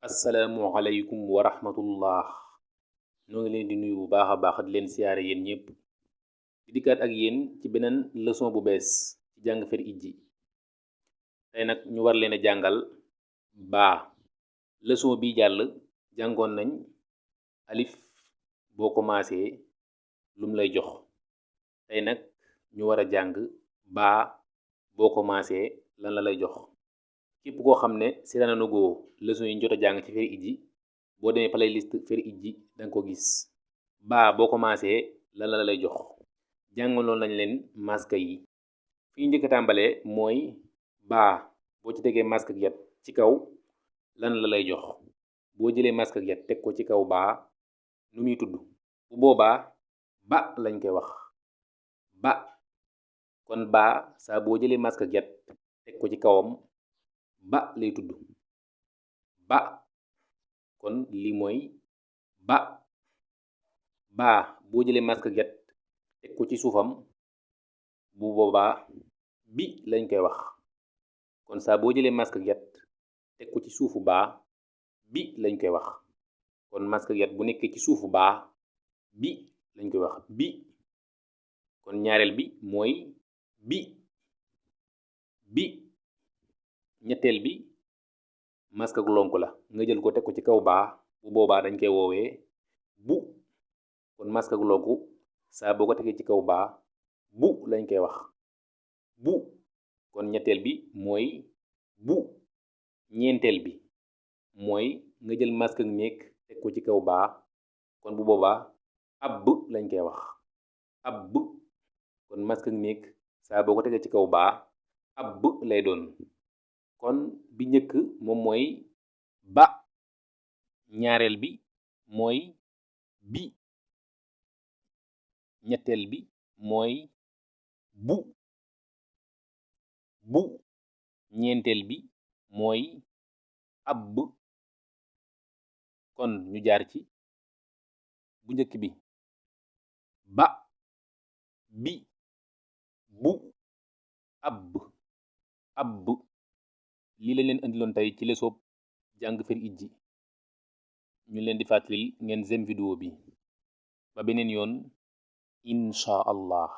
asalaamualeykum wa rahmatullah ñoo ngi leen di nuyu bu baax a baax di leen siyaare yéen ñëpp di dikkaat ak yéen ci beneen leçon bu bees ci jàng fer ijji tey nag ñu war leen a jàngal baa. leçon bi jàll jàngoon nañ alif boo commencé lum lay jox. tey nag ñu war a jàng baa boo commencé lan la lay jox. képp koo xam ne seetaana goo leçon yi ñu jot a jàng ci fer ijji boo demee playlist fer ijji danga ko gis. baa boo commencé lan la lay jox. jàngaloon nañ leen maska yi. fi ñu njëkk a tàmbalee mooy baa boo ci tegee mask ak yat ci kaw lan la lay jox. boo jëlee mask ak yat teg ko ci kaw baa nu muy tudd. bu boobaa ba lañ koy wax. ba kon baa saa boo jëlee mask ak yat teg ko ci kawam ba lay tudd. ba kon lii mooy ba. baa boo jëlee mask ak yat teg ko ci suufam bu boobaa bi lañ koy wax. kon saa boo jëlee mask ak yat teg ko ci suufu baa bi lañ koy wax. kon mask ak yat bu nekkee ci suufu baa bi lañ koy wax bi. kon ñaareel bi mooy bi. bi ñetteel bi mask ak lonk la nga jël ko teg ko ci kaw baa bu boobaa dañ koy woowee bu. kon mask ak lonk saa boo ko tegee ci kaw baa bu lañ koy wax bu. kon ñetteel bi mooy bu. ñeenteel bi mooy nga jël mask ak néeg teg ko ci kaw baa kon bu boobaa ab lañ koy wax ab. kon mask ak néeg saa boo ko tegee ci kaw baa ab lay doon. kon bi njëkk moom mooy ba. ñaareel bi mooy bi. ñetteel bi mooy bu. bu ñeenteel bi mooy ab. kon ñu jaar ci bu njëkk bi ba bi bu ab. ab lii lañ leen indiloon tey ci leçon jàng fer ijji. ñu leen di fàttalil ngeen zem vidéo bi ba beneen yoon insha allah.